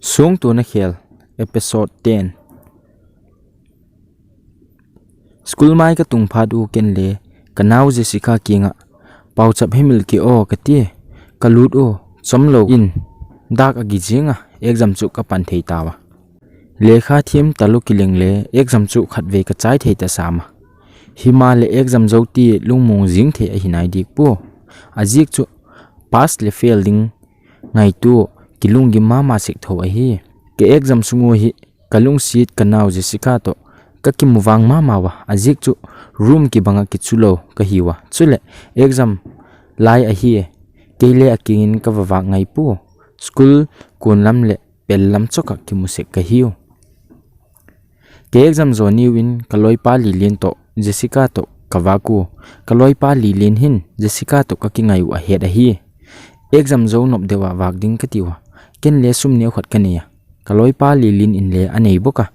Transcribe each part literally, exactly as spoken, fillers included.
Songtona Khel, Episode ten. School mai katung phat u ken le kanao Jessica kinga, "Pauchap hemil ke o," kati. Kalut u, chomlou in dak agi jinga, exam chu kapan thei tauva. Lekha thiem talou kileng le exam chu khatvei kachai thei ta sama. Hima le exam jou ti lungmong jing thei ahi nai dik pu. Ajeh chu pass le fail ding ngaitu kilunggim mama sek tho ahi. Ka exam sung u hi kalungset kanao Jessica to kakimu vang mama uva, ajeh chu room kibanga kichu lou kahi uva. Chule exam lai ahi, kei le akingin kava vak ngai pu. School kon lam le pel lam choka kimu sek kahiu. Ka exam jou niu in kaloipa Lilin to Jessica to kavak u. Kaloipa Lilin hin Jessica to kakingai u ahet ahi. Exam jou nop deuva vak ding kati uva, ken le sum neokhat kanei a, kaloipa Lilin in le anei bok a.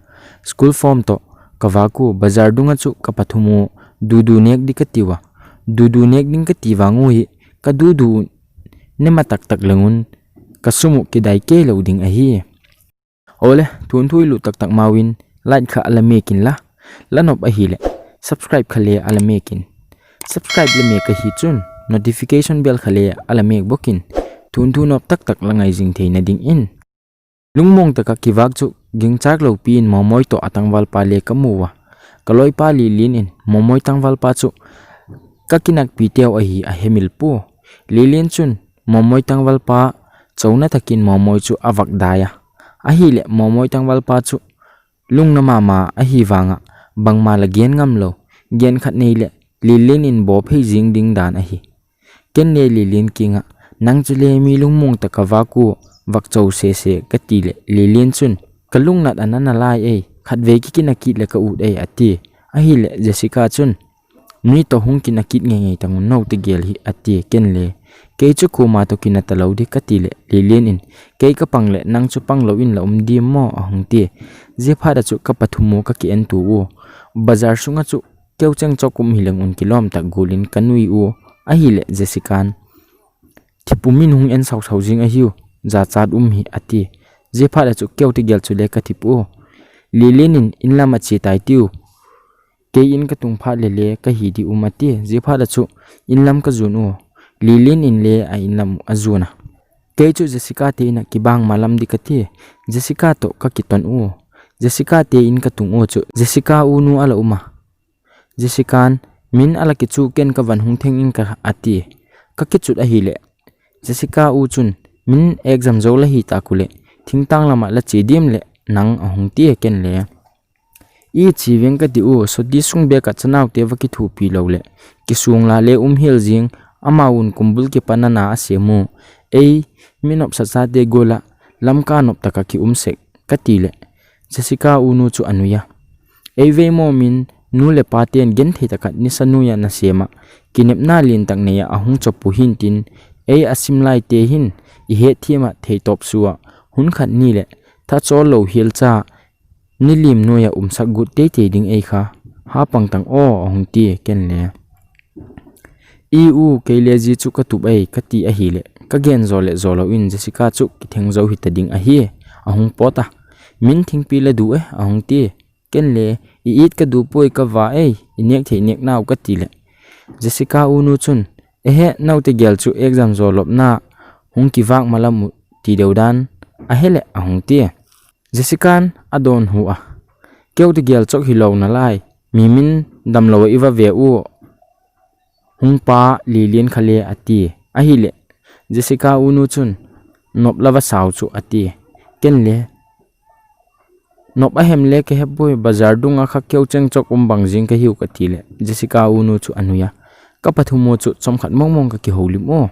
School form to kavak u, bazar dunga chu kapathum u, dudu nek di kati uva. Dudu nek ding kati vang u hi, kadudu u nema taktak leng un, kasum u kidai kei lou ding ahi. Ole, thunthu ilut taktak mau in like kha ala mek in la. La nop ahile subscribe kha le ala mek in. Subscribe la mek ahi chun notification bell kha le ala mek bok in. Thunthu nop taktak la ngai jing theina ding in. Lungmong taka kivak chu gingchak lou pi in Momoi to atangval pa le kamu uva. Kaloipa Lilin in Momoi tangval pa chu kakinakpi teu ahi ahemil pu. Lilin chun Momoi tangval pa chouna takin Momoi chu avak dai a. Ahile Momoi tangval pa chu lungna mama ahi vanga bangma la gen ngam lou. Gen khat nei le Lilin in bo phei jing ding dan ahi. Ken le Lilin kinga, "Nang chu le mi lungmong taka vak u, vak chou sese," kati le Lilin chun, "Kalungnat ana nalai ei, khatvei kikinah kit le ka ut ei," ati. Ahile Jessica chun, "Mi to hung kinah kit ngei ngei tangun, note gel hi," ati. Ken le, "Kei chu koma to kinah talou di," kati le Lilin in, "Kei kapang le nang chu pang lou in la um dim mo?" ahung ti. Jeh phat a chu kapathum u kaki entu u. Bazar sunga chu keu cheng chok um hileng un kilom tak gul in kanui u. Ahile Jessica in, "Thipum in hung en sau sau jing ahiu, jachat um hi," ati. Jeh phat a chu keu tegel chu le kathip u. Lilin in, "In lam ache tai tiu. Kei in katung phat le le kahi di um," ati. Jeh phat a chu in lam kajun u. Lilin in le a in lam ajun a. Kei chu Jessica te in a kibang malam di kati. Jessica to kakiton u. Jessica te in katung u chu Jessica u nu ala um a. Jessica in, "Min ala kichu ken kavan hung theng ing ka," ati. Kakichut ahile Jessica u chun, "Min exam jou la hi ta kule, thingtang lama la che dim le nang," ahung ti. Ken le, "I chi veng kati u, soti sung beka chanau te va kithupi lou le, kisung la le um hel jing, amaun kumbul kipan na na asem u. Ei, mi nopsa sa te gola, lamka nop taka ki um sek," kati le Jessica u nu chu anui a. "Ei vei mo Min, nu le pa ten genthei taka nisa nuia nasem a, kinepna lien tak nei a ahung chop u hin tin, ei asim lai te hin i het thiem a thei top sua, hun khat ni le tha chol lou hel cha, ni lim nuia umsak gut tei tei ding ei kha, ha pang tang o," ahung ti. Ken le, "I u, kei le ji chu katup ei," kati ahile, kagen jo le jo lou in Jessica chu kitheng jou hita ding ahi, ahung pot a. "Min thingpi la du e," ahung ti. Ken le, "I it kadu poi kava ei, i nek thei nek nau," kati le Jessica u nu chun, "Ehe, note gel chu exam jo lopna hung kivak malam u ti deu dan ahile," ahung ti. Jessica in adon hu a, "Keu tegel chok hilou nalai, mi min damlou a i va ve u hung pa Lilin kha le," ati. Ahile Jessica u nu chun, "Nop la va sau chu," ati. Ken le, "Nop ahem le kahe poi, bazar dunga kha keu cheng chok um bang jing kahiu," kati le Jessica u nu chu anui a. Kapathum u chu chomkhat mong mong kakihoulim u.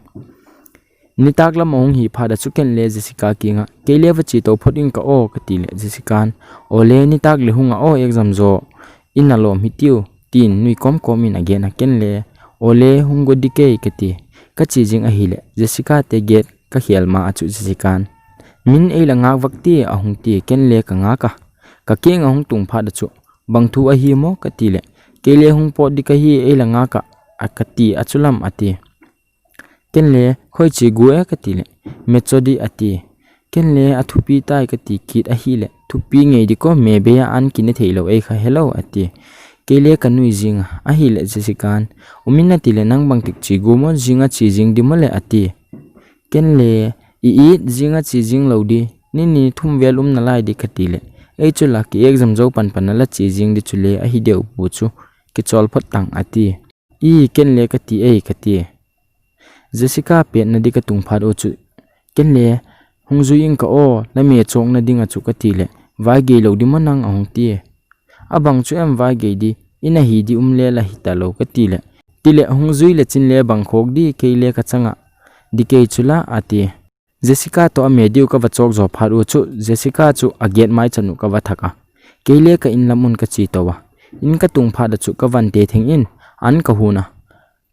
Nitak lam ahung hi phat a chu ken le Jessica kinga, "Kei le va che to phot ing ka o," kati le Jessica in, "Ole, nitak le hung a o, exam jo in alom hi tiu," tin nui kom kom in agen a. Ken le, "Ole, hung go di kei," kati. Kache jing ahile Jessica te gate kakhel ma a chu Jessica in, "Min ei la ngak vak ti," ahung ti. Ken le kangak a, kakeng ahung tung phat a chu, "Bang thu ahi mo?" kati le, "Kei le hung pot di kahi, ei la ngak a," akati a chu lam ati. Ken le, "Khoi che gu e?" kati le, "Mechodi," ati. Ken le athupi tai kati kit ahile, thupi ngei di ko, me be a an kine thei lo ei kha hello ati. Kei le kanui jing a, ahile Jessica in, umin ati le nang bang tik chi gu mo, jing a chi jing di mo le ati. Ken le, i it jing a chi jing lo di, ni ni thum vel um nalai di kati le. Ei chu la ki exam zo pan pan na la chi jing di chu le ahi deu bu chu, kichol phot tang ati. I ken le kati ei kati. Jessica pet na di katung phat u chu. Ken le, hung jui ing ka o, la me chok na ding a chu kati le. Vai gei lo di mo nang ahung ti. Abang chu em vai gei di, ina hi di um le la hi ta lo kati le. Ti le hung jui le chin le bang khok di kei le ka chang a. Di kei chu la ati. Jessica to a me diu ka va chok jo phat u chu, Jessica chu a gate mai chan u ka va thak a. Kei le ka in lam un ka chi to a. In katung phat a chu ka van te theng in, an ka hun a.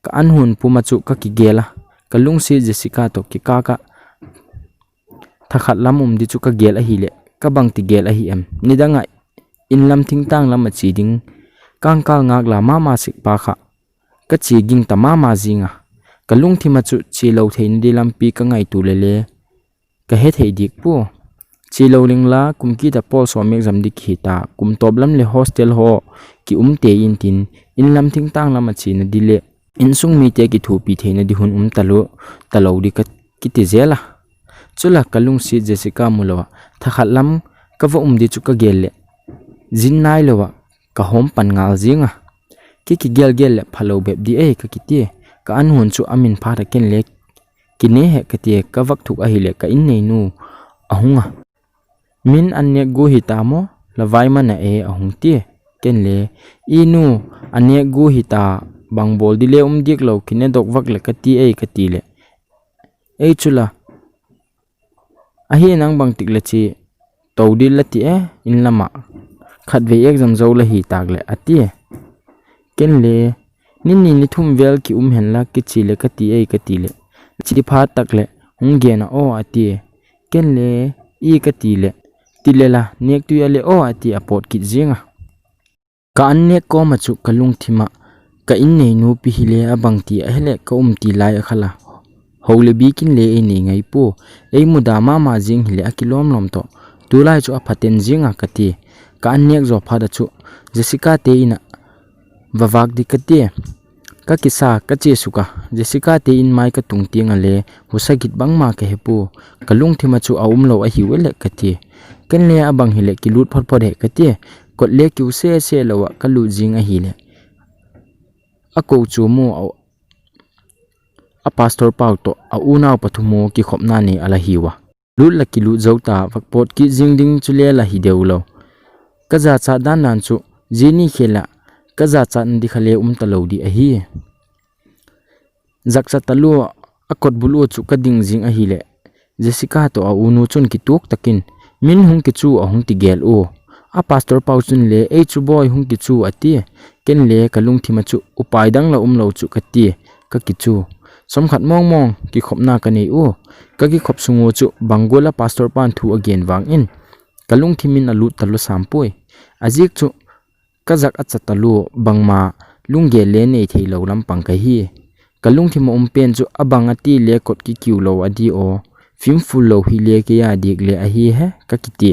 Ka an hun pum a chu ka kigel a. Ka lungsi Jessica to kikak a. Thakhat lam um di chu ka gel ahile, ka bang ti gel ahi em. Nidang a in lam thingtang lam a chi ding. Kangkal ngak la mama sik pa kha. Ka chi ging ta mama jing a. Ka lungthim a chu chi lo thei na di lampi ka ngaitu le le. Ka he thei dik pu. Chi lo ling la kum kit a pol som exam di ki ta. Kum top lam le hostel ho ki um te in tin. In lam thingtang lam a chi na di le. In sung mi te ki thupi thei na di hun um ta lo, ta lo di ka kiti zel a. Chu la ka lungsi Jessica mu lo a. Thakhat lam ka va um di chu ka gel le. Jin nai lo a. Ka hom pan ngal jing a. Ki kigel gel le pha lo bep di ei ka kiti. Ka an hun chu a min phat a ken le. Kine he kati ka vak thuk ahile ka in nei nu ahung a. Min an nek gu hi ta mo, la vai man a e ahung ti. Ken le, i nu, an nek gu hi ta, bang bol di le um dik lo, kine dok vak le kati ei kati le. Ei chu la. Ahi nang bang tik le chi, to di la ti e, in lam a. Khat vei exam zo la hi tak le, ati e. Ken le, ni ni ni thum vel ki um hen la, ki chi le kati ei kati le. Chi phat tak le, hung gen a o ati e. Ken le, i kati le. Ti le la, nek tui a le o ati a pot kit jing a. Ka an nek kom a chu ka lungthim a. Ka in nei nu pi hi le a bang ti a he le ka um ti lai a kha la. Ho le bi kin le ei nei ngai pu. Ei mu da mama jing hi le a kilom lom to. Tu lai chu a phaten jing a kati. Ka an nek jo phat a chu. Jessica te in a. Va vak di kati. Ka kisa, ka che suka. Jessica te in mai ka tung tiang a le, husa git bang ma ka he pu. Ka lungthim a chu a um lo ahi u le kati. Ken le a bang hi le ki lut phot phot he kati. Kot le kiu se se lo a ka lut jing ahi le. A ko chu mu a, a pastor pau to a unau pathum u ki khop na ni a la hi wa. Lut la kilut zo ta, vak pot kit jing ding chu le la hi deu lo. Ka jachat dan dan chu, jini khel a, ka jachat na di kha le um ta lo di ahi. Zakcha ta lu, a kot bul u chu ka ding jing ahi le. Jessica to a unu chun kituk takin, min hung ki chu a hung ti gel u. A pastor pau chun le, ei chu boy hung ki chu a ti. Ken le ka lungthim a chu, upai dang la um lo chu ka ti. Ka ki chu. Som khat mong mong, ki khop na ka nei u. Ka ki khop sung u chu, bang gul a pastor pan thu a gen vang in. Ka lungthim in a lut ta lu sam pui. A zik chu, ka zak a chat ta lu, bang ma, lung gel le nei thei lo lam pang ka hi. Ka lungthim a um pen chu, a bang a ti le kot ki kiu lo a di o. Fim ful lo hi le ke ya dik le ahi he, ka ki ti.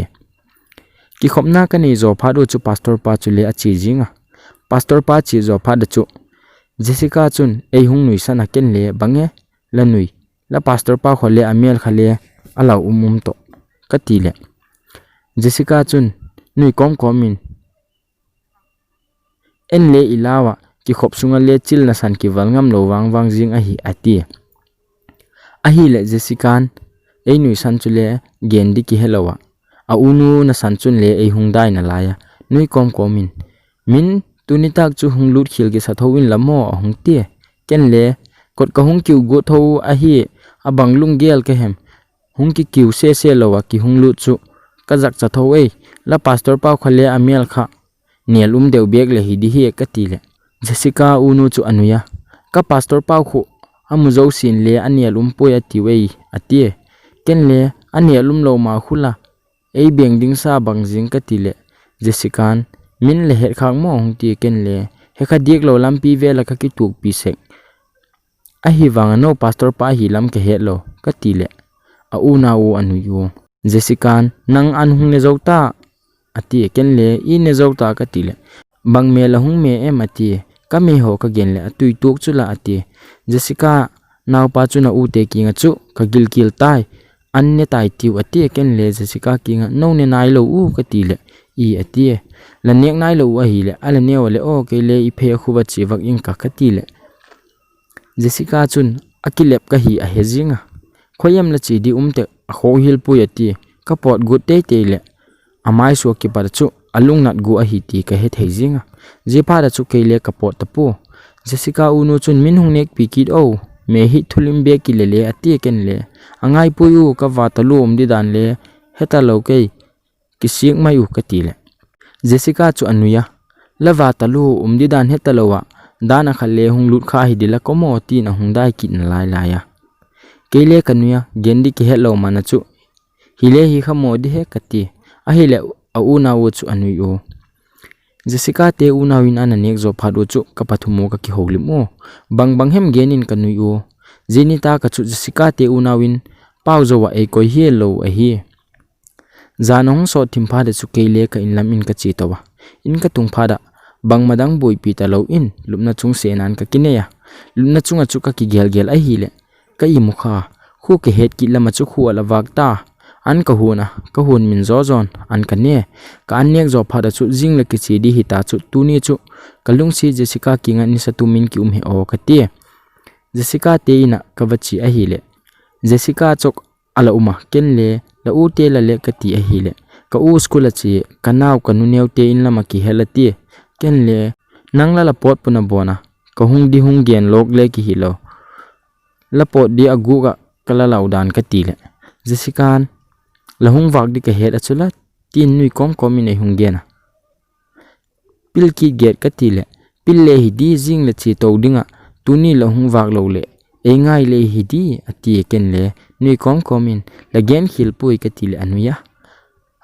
Ki khop na ka nei zo phat u chu pastor pa chu le a chi jing a. Pastor pa chi zo phat u chu. Jessica chun, ei hung nui san a ken le, bang e, la nui. La pastor pa kho le a mel kha le, a lau um um to. Ka ti le. Jessica chun, nui kom kom in. En le i lau a, ki khop sung a le chil na san ki val ngam lo vang vang jing ahi a ti. Ahi le Jessica in, ei nui san chu le gen di ki he lo a. A unu na san chun le ei hung dai na lai a. Nui kom kom in. Min, tuni tak chu hung lut khil ki sa tho in la mo a hung ti. Ken le, kot ka hung kiu gu tho ahi, a bang lung gel ka hem. Hung ki kiu se se lo a ki hung lut chu. Ka zak cha tho ei, la pastor pau kha le a mel kha. Nial um deu bek le hi di hi ka ti le. Jessica unu chu a nui a. Ka pastor pau khu, a mu zo sin le a nial um poi a ti u ei, a ti e. Ken le, a nial um lo ma khu la. Ei beng ding sa bang jing ka ti le. Jessica in, min le het khak mo hung ti ken le. He kha dik lo lampi ve la ka ki tuk pi sek. Ahi vang a no pastor pa hi lam ka het lo, ka ti le. A unu a nui u. Jessica in, "Nang an hung ne jou ta," ati. Ken le, "I ne jou ta," kati le, "Bang me la hung me em?" ati. "Ka me ho ka gen le, atui tuk chu la," ati. Jessica, "Naopa chu na u te kinga chu ka gilkil tai, an ne tai tiu," ati. Ken le Jessica kinga, "No ne nai lou u," kati le, "I," ati. "La nek nai lou u ahi le, a la neo le o, kei le i phei a khu va chi vak ing ka," kati le, Jessica chun, "A kilep ka hi a he zinga. Khoi em la chi di um te a kho hil pui," ati. "Ka pot gut tei tei le, a mai suak kipat chu a lungnat gu ahi ti ka he thei zinga. Zia phat a chu kei le ka pot ta pu." Jessica u nu chun, "Min hung nek pi kit o, me hi thulim be ki le le," ati. Ken le, "A ngai pui u, ka va ta lu um di dan le, he ta lou kei, ki siak mai u," kati le. Jessica chu a nui a, "La va ta lu um di dan he ta lou a, dan a khat le hung lut kha hi di la ko mo," tin a hung dai kit na lai lai a. Kei le ka nui a, "Gen di ki he lou man a chu, hi le hi kha mo di he," kati. Ahi le, a u nau u chu a nui u. Jessica te u nau in an a nek zo phat u chu ka pa thu mo ka ki ho lim u. "Bang bang hem gen in," ka nui u. Zia ni ta ka chu Jessica te u nau in pau zo a ei koi hi lou ahi. Jan a hung sot thim phat a chu kei le ka in lam in ka chi to a. In ka tung phat a, bang ma dang buai pi ta lou in, lupna chung se nan ka ki nei a. Lupna chung a chu ka ki gel gel ahi le, ka i mu kha, khu ka het kit lam a chu khu a la vak ta. An ka hun a, ka hun min zo zon, an ka ne. Ka an nek zo phat a chu zing le ki chi di hi ta chu, tuni chu ka lungsi Jessica kinga nisa tu min ki um he o ka ti. Jessica te in a ka va chi ahi le, Jessica chok a la um a, ken le, "La u te la le," ka ti ahi le, "Ka u school a chi, ka nau ka nu neu te in lam a ki he la," ti. Ken le, "Nang la la pot pu na bon a, ka hung di hung gen lok le ki hi lou. La pot di a gu ka, ka la lau dan," ka ti le. Jessica in, "La hung vak di ka het a chu la," tin nui kom kom in ei hung gen a. "Pil kit get," ka ti le, "Pil le hi di, zing le chi to ding a, tuni la hung vak lou le, ei ngai le hi di," a ti. Ken le, nui kom kom in, "La gen khil pui," ka ti le a nui a.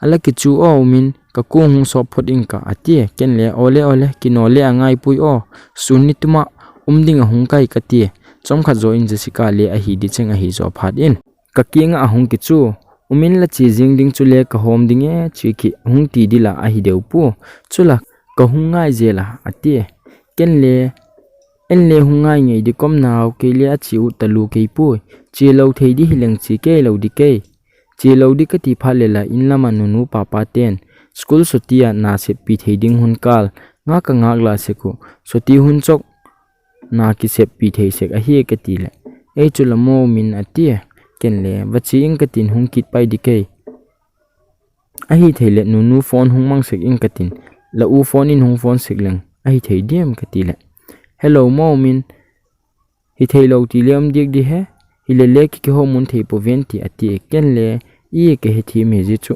"A la ki chu o, um in, ka kung hung sop phot ing ka," a ti. Ken le, "O le, o le, ki no le a ngai pui o, sun ni tuma um ding a hung kai," ka ti. Chomkhat zo in Jessica le ahi di cheng ahi zo phat in, ka kinga a hung ki chu, "Um in, la chi zing ding chu le ka hom ding e," chi ki hung ti di la ahi deu pu. "Chu la ka hung ngai zel a," a ti. Ken le, "En le hung ngai ngei di kom nau, kei le a chi u ta lu kei pui. Chi lo thei di hi leng chi kei lo di kei. Chi lo di ka ti phat le la in lam a nunu papa ten school soti a na sep pi thei ding hun kal, nga ka ngak la sek u, soti hun chok na ki sep pi thei sek ahi," ka ti le, "Ei chu la mo min," a ti. Ken le, "Va chi ing ka tin hung kit pai di kei. Ahi thei le nunu phone hung mang sek ing ka tin, la u phone in hung phone sek leng ahi thei diam," ka ti le, "Hello mo min, hi thei lo ti le um diak di he, hi le le ki ki ho mun thei po ven ti," a ti. Ken le, "I ka he thi me zi chu.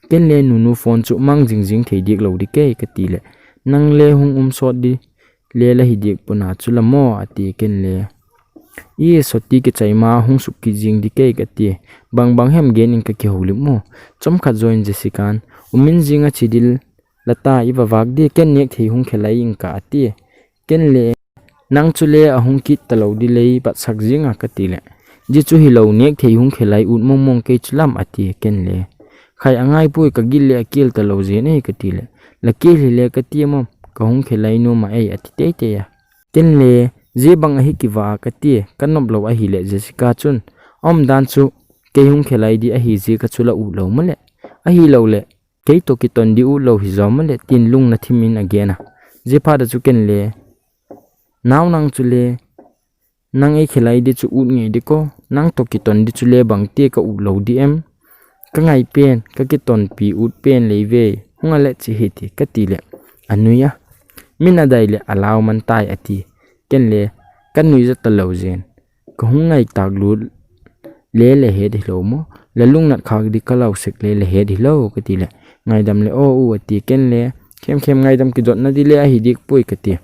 Ken le nunu phone chu mang zing zing thei diak lo di kei," ka ti le, "Nang le hung um sot di le la hi diak pu na chu la mo," a ti. Ken le, "I soti ki chai ma hung suk ki zing di kei," ka ti. "Bang bang hem gen in," ka ki ho lim u. Chomkhat zo in Jessica in, "Um in, zing a chi di la ta, i va vak di, ken nek thei hung khelai ing ka," a ti. Ken le, "Nang chu le a hung kit ta lo di lei, pat sak zing a," ka ti le, "Zi chu hi lo, nek thei hung khelai ut mong mong kei chu lam," a ti. Ken le, "Khai a ngai pui, ka gil le a kil ta lo zen e," ka ti le, "La kil hi le ka ti mo, ka hung khelai nu ma ei," a ti tei tei a. Ken le, "Zi bang ahi ki va," ka ti, ka nop lo ahi le Jessica chun, "Um dan chu kei hung khelai di ahi zi ka chu la u lo ma le, ahi lo le kei to ki ton di u lo hi zo ma le," tin lung na thim in a gen a. Zi phat a chu ken le, "Nau, nang chu le, nang ei khelai di chu ut ngei di ko, nang to ki ton di chu le bang ti ka ut lo di em? Ka ngai pen, ka ki ton pi ut pen lei ve, hung a le chi hi ti," ka ti le, a nui a, "Min a dai le a lau man tai," a ti. Ken le, "Ka nui za ta lo zen. Ka hung ngai tak lut le le het hi lo mo, la lung nat khak di ka lau sek le le het hi lo," ka ti le, "Ngaidam le o u," a ti. Ken le, "Khem khem ngaidam, ki jot na di le ahi dik pui," ka ti.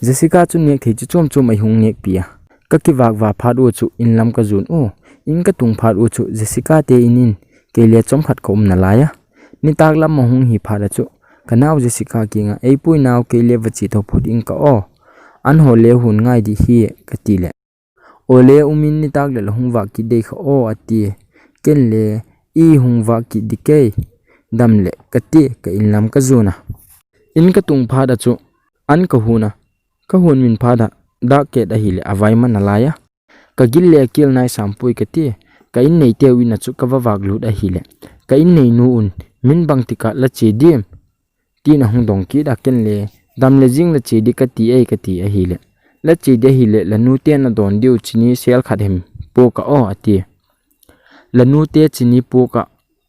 Jessica chu nek thei chu chom chom a hung nek pi a. Ka ki vak va phat u chu in lam ka zun u. In ka tung phat u chu Jessica te in in kei le chomkhat ka um na lai a. Nitak lam a hung hi phat a chu ka nau Jessica kinga, "Ei pui nau, kei le va chi to phot ing ka o. An ho le hun ngai di hi," ka ti le, "O le, um in, nitak le la hung vak ki dei kha o," a ti. Ken le, I hung vah kit ding kei, dam le, ka ti, ka in lam ka jon a. In ka tung phat a chu, an ka hun a, ka hun min phat a, dak ket ahile, a vai man a lai a. Ka gil le a kel nai sam poi ka ti, ka in nei teu in a chu ka va vak lut ahile. Ka in nei nu un, min bang tika la che dim, tin a hung dong kit a ken le, dam le jing la che di ka ti ei ka ti ahile. La che di ahile, la nu te na don diu chini sel khat hem, po ka o a ti. La nu te chini po ka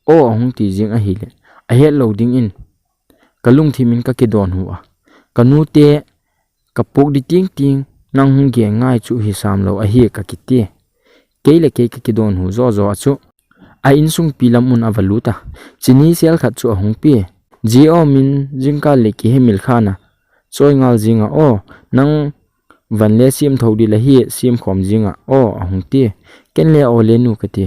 o a hung ti jing ahile. A het lo ding in, ka lungthim in ka kidon hu a. Ka nu te ka puk di ting ting, nang hung gen ngai chu hi sam lo ahi ka kiti. Kei le kei ka kidon hu zo zo a chu. A insung pi lam un a va lut a. Chini sel khat chu a hung pi. Ji o min jingkal le ki he mil khan a. Choi ngal jing a o, nang van le sim tho di la hi sim khom jing a o a hung ti. Ken le o le nu ka ti.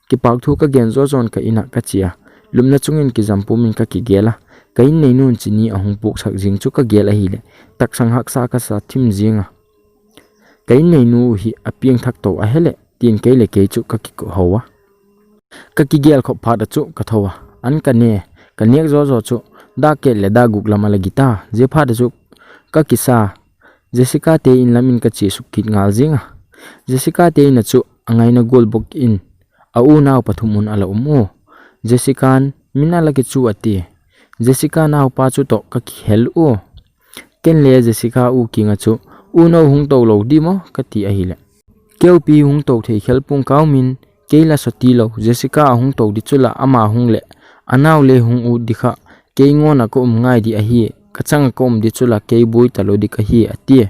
Kipak thu ka gen zo zon ka in a ka chi a. Lumna chungin ki jam pum in ka ki gel a. Ka in nei nun chini a hung puk sak jing chu ka gel ahile. Taksang haksa ka sa thim jing a. Ka in nei nu hi a piang thak to a hele, tin kei le kei chu ka ki ko ho a. Ka ki gel khop phat a chu ka tho a. An ka ne, ka nek zo zo chu, dak ket le dak guk lam a la gita. Ji phat a chu ka ki sa. Jessica te in lam in ka chi suk kit ngal jing a. Jessica te in a chu a ngaina gol bok in a u nau pathum un a la um u. Jessica an min a la ki chu a ti. Jessica nau pa chu to ka ki hel u. Ken le Jessica u ki nga chu, u nau hung to lo di mo ka ti ahile. Keu pi hung to thei khel pung kau min, kei la so ti lo, Jessica a hung to di chu la ama hung le, a nau le hung u di kha, kei ngon a ka um ngai di ahi, ka chang a ka um di chu la kei bui ta lo di ka hi a ti.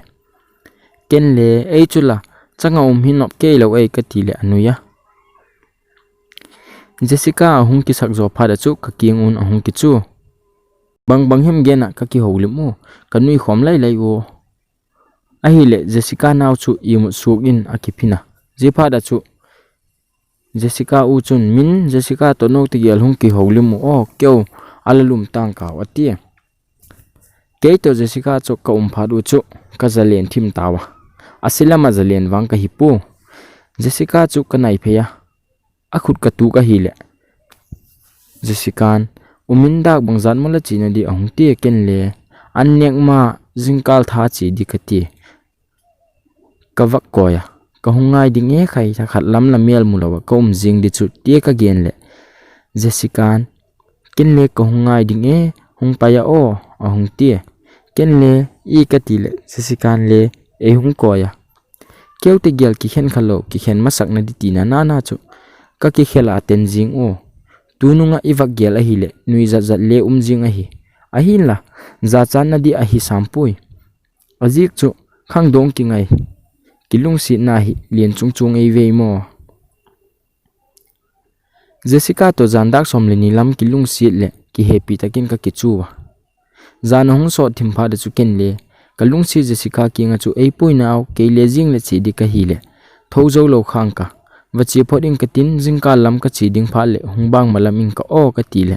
Ken le, ei chu la, chang a um hi nop kei lo ei ka ti le a nui a. Jessica a hung ki sak zo phat a chu ka kiang un a hung ki chu. Bang bang hem gen a ka ki ho lim u, ka nui khom lai lai u. Ahile Jessica nau chu i mut suk in a ki phin a. Ji phat a chu Jessica u chun min Jessica to no ti gel hung ki ho lim u o keu a la lum tang kau a ti. Kei to Jessica chu ka um phat u chu ka zalen thim tau a. A silam a zalen vang ka hi pu. Jessica chu ka nai phei a. A khut ka tuk ahile. Jessica an, u min dak bang zat mo la chi na di a hung ti a ken le. An nek ma jingkal tha chi di ka ti. Ka vak koi a. Ka hung ngai ding e khai tha khat lam la mel mu lo a ka um jing di chu ti a ka gen le. Jessica an, ken le ka hung ngai ding e, hung pai a o, a hung ti a. Ken le, i ka ti le, Jessica an le, ei hung koi a. Keu te gel ki khen kha lo, ki khen masak na di ti na na na chu. Ka ki khel a ten jing u. Tu nung a i vak gel ahile, nui zat zat le um jing ahi. Ahin la, za chan na di ahi sam pui. A zik chu, khang dong ki ngai. Ki lungsit na hi, lian chung chung ei vei mo. Jessica to zan dak som le ni lam ki lungsit le, ki hepi takin ka ki chu a. Zan a hung sot thim phat a chu ken le, ka lungsit Jessica kiang a chu ei pui nau, kei le jing le chi di ka hi le. Tho zo lo khang ka. Va chi phot in ka tin, jingkal lam ka chi ding phat le, hung bang ma lam in ka o ka ti le.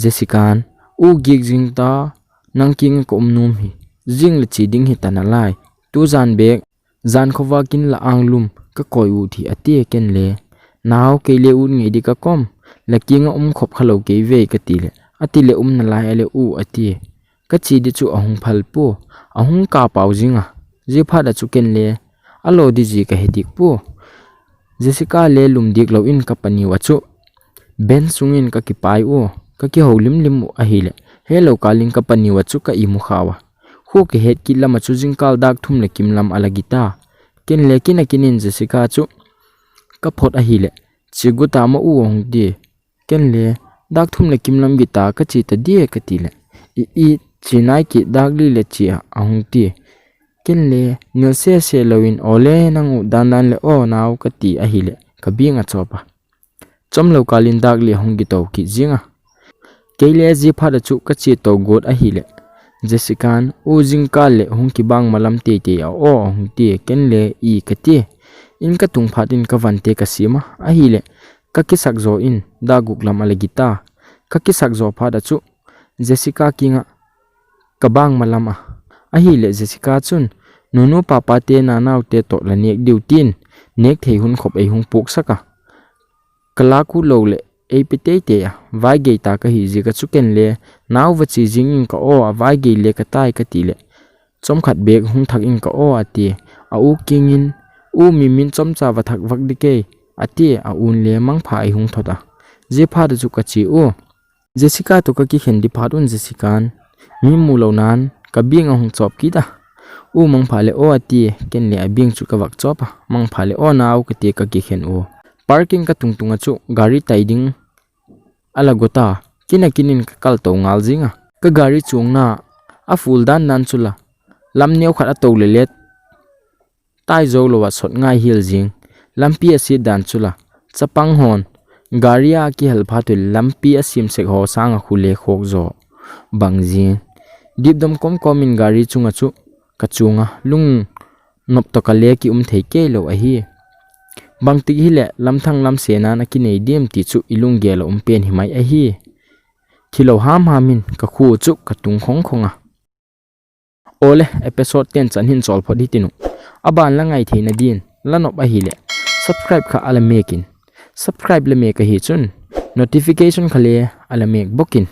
Jessica an, u gik jing ta, nang kiang a ka um num hi. Jing le chi ding hi ta na lai. Tu zan bek, zan khovak in la ang lum, ka koi u thi a ti a ken le. Nau kei le u ngei di ka kom, la kiang a um khop kha lo kei vei ka ti le. A ti le um na lai a le u a ti. Ka chi di chu a hung phal pu, a hung ka pau jing a. Ji phat a chu ken le, a lo di ji ka he dik pu. Jessica le lum dik lo in ka paniu a chu. Ben sung in ka ki pai u, ka ki ho lim lim u ahile. He lo kal in ka paniu a chu ka i mu kha u a. Khu ki het kit lam a chu jingkal dak thum le kim lam a la gita. Ken le kin a kin in Jessica chu. Ka phot ahile. Chi gu ta ma u a hung ti. Ken le, dak thum le kim lam gita ka chi ta di ka ti le. I i, chi nai ki dak li le chi a, a hung ti. Ken le, nil se se lo in o le nang u dan dan le o nau ka ti ahile, ka bing a chop a. Chom lo kal in dak li a hung ki to ki jing a. Kei le ji phat a chu ka chi to got ahile. Jessica an, u jingkal le hung ki bang ma lam tei tei a o a hung ti ken le i ka ti. In ka tung phat in ka van te ka sim a ahile. Ka ki sak zo in, dak guk lam a la gita. Ka ki sak zo phat a chu, Jessica kiang a, ka bang ma lam a. Ahile Jessica chun, nunu papa te na nau te to la nek diu tin, nek thei hun khop ei hung puk sak a. Ka la ku lo le, eipe teitei a, vaigei ta kahi jeh a chu ken le, nao vache jing ing ka o, a vaigei le katai kati le, chomkhat bek hung thak ing ka o ati. A u kingin, u mi min chomcha vathak vak ding kei, ati a, un le mangpha eihung thot a. Jeh phat a chu kache u. Jessica toh kakikhen ding phat un Jessica'n mi mu lou nan ka beng ahung chop kit a. U mangpha le o ati, ken le a beng chu kavak chop a. Mangpha le o nao kati kakikhen u. Parking katung tung a chu gari tai ding ala go ta. Kin a kin in kakal tou ngal jing a. Ka gari chungna a full dan dan chu la, lam neo khat a tou le le tai jou lou a sot ngai hel jing. Lampi a set dan chu la, chapang hon gari a kihel phat u le lampi a sem sek ho sang a khu le khok jo bang jing. Dipdom komkom in gari chung a chu kachung a, lungnop toh ka le kium thei kei lou ahi. Bangtik hile lamthang lamse nan a kinei dem ti chu i lunggel a um pen himai ahi. Thilou hamham in ka khu chu katung khong khong a. Ole, episode ten chan hin chol phot hitin u. Aban la ngai theina din la nop ahile, subscribe kha ala mek in. Subscribe la mek ahi chun, notification kha le ala mek bok in.